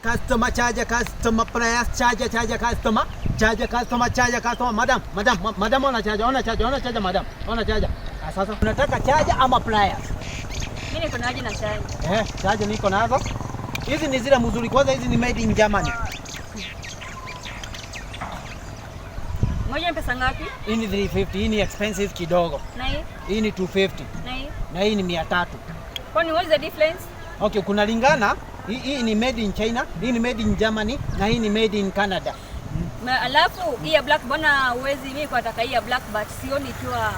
Customer, charger, customer, pliers, charger, charger, customer, charger, customer, charger, customer. Madam, madam, madam, ona charger, ona charger, ona charger, madam, ona charger. Ah, sasa unataka charger ama pliers? Mimi niko na haja na chai. Eh, charger niko nazo. Hizi ni zile mzuri, kwanza hizi ni made in Germany. Moja ni pesa ngapi? Hii ni 350, hii ni expensive kidogo. Na hii? Hii ni 250 Na hii? Na hii ni 300. Kwani what is the difference? Okay, kuna lingana. Hii ni made in China, hii ni made in Germany na hii ni made in Canada. Na alafu hii ya black, mbona huwezi? Mimi kwa nataka hii ya black, but sioni ikiwa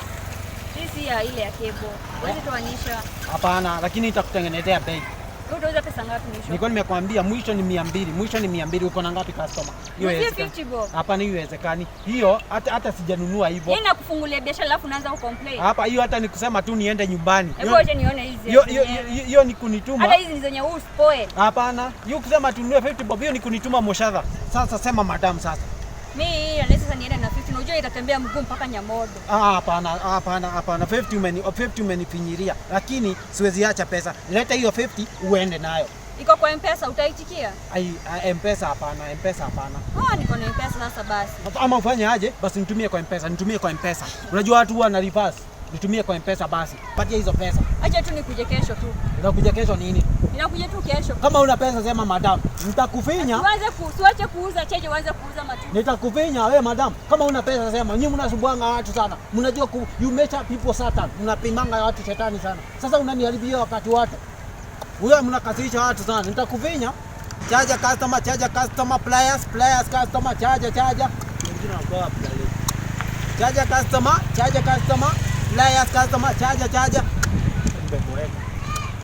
hii si ya ile ya cable. Huwezi toanisha. Hapana, lakini itakutengenezea bei. Wewe utauza pesa ngapi mwisho? Nilikuwa nimekwambia mwisho ni 200, mwisho ni 200. Uko na ngapi, customer? Hiyo Uzie haiwezekani. 50 bob. Hapana, hiyo haiwezekani. Hiyo hata sijanunua hivyo. Yeye nakufungulia biashara alafu unaanza kucomplain. Hapa hiyo hata nikusema tu niende nyumbani. Hebu Hiyo acha nione hizi. hiyo hiyo hiyo ni kunituma. Hata hizi ni zenye huu spoil. Hapana, hiyo kusema tununue 50 bob, hiyo ni kunituma moshadha. Sasa sema, madam, sasa. Mimi hii unless sasa niende na 50, unajua itatembea mguu mpaka Nyamodo. Ah, hapana, hapana, hapana. 50 umenifinyiria. Lakini siwezi acha pesa. Leta hiyo 50 uende nayo. Iko kwa M-Pesa, utaitikia? Ai, ah, M-Pesa hapana, M-Pesa hapana. Ah, niko na M-Pesa sasa basi. Ama ufanye aje? Basi nitumie kwa M-Pesa, nitumie kwa M-Pesa. Unajua watu huwa na reverse. Nitumie kwa M-Pesa basi. Patia hizo pesa. Acha tu nikuje kesho tu. Unakuja kesho nini? Ninakuja tu kesho. Kama una pesa sema, madam. Nitakufinya. Usiache kuuza cheje, uanze kuuza matunda. Nitakufinya wewe, madam. Kama una pesa sema. Nyinyi mnasumbuanga watu sana. Mnajua you measure people Satan. Mnapimanga watu shetani sana. Sasa unaniharibia wakati watu. Huyo mnakasirisha watu sana. Nitakufinya. Charger customer, charger customer, pliers, pliers customer, charger, charger. Wengine wanakuwa wapi leo? Charger customer, charger customer, pliers customer, charger, charger. Nimeboeka.